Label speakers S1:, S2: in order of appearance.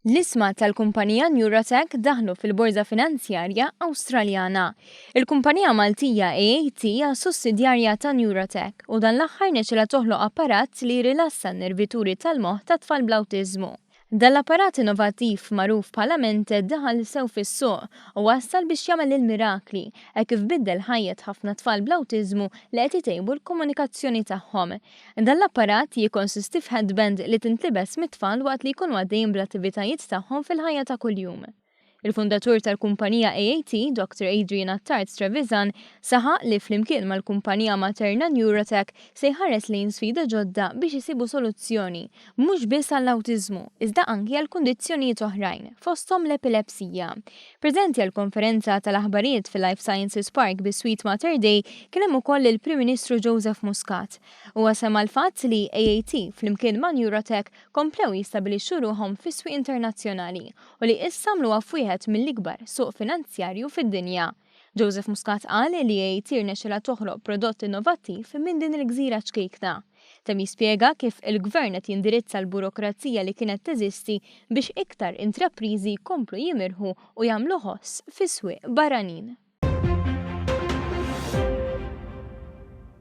S1: L-ishma tal-kumpanija Neurotech daħlu fil-Borża Finanzjarja Awstraljana. Il-kumpanija Maltija AAT hija sussidjarja ta' Neurotech u dan l-aħħar rnexxilha toħloq apparat li jirrilassa n-nervituri tal-moħħ ta' tfal bl-awtiżmu. Dan l-apparat innovattiv magħruf bħala Mente daħal sew fis-suq u wassal biex jagħmel il-mirakli hekk kif biddel ħajjet ħafna tfal bl-awtiżmu li qed itejbu l-komunikazzjoni tagħhom. Dan l-apparat jikkonsisti f'headband li tintlibes mit-tfal waqt li jkunu għaddejjin bl-attivitajiet tagħhom fil-ħajja ta' kuljum. Il-fundatur tal-kumpanija AAT, Dr Adrian Attard Trevisan, saħaq li flimkien mal-kumpanija materna Neurotech se jħares lejn sfida ġodda biex isibu soluzzjoni, mhux biss għall-awtiżmu, iżda anki għal kundizzjonijiet oħrajn, fosthom l-epilepsija. Preżenti għall-konferenza tal-aħbarijiet fil-Life Sciences Park bi Sweet Mater Dei kien hemm ukoll il-Prim Ministru Joseph Muscat. Huwa semma l-fatt li AAT flimkien ma' Neurotech komplew jistabilixxu ruħhom fis-swieq internazzjonali u li issa għamluha f'wieħed mill-ikbar suq finanzjarju fid-dinja. Joseph Muscat qal li AAT rnexxilha toħloq prodott innovattiv minn din il-gżira ċkejkna. Temm jispjega kif il-Gvern qed jindirizza l-burokrazija li kienet teżisti biex iktar intrapriżi jkomplu jimirħu u jagħmlu ħoss fi swieq barranin.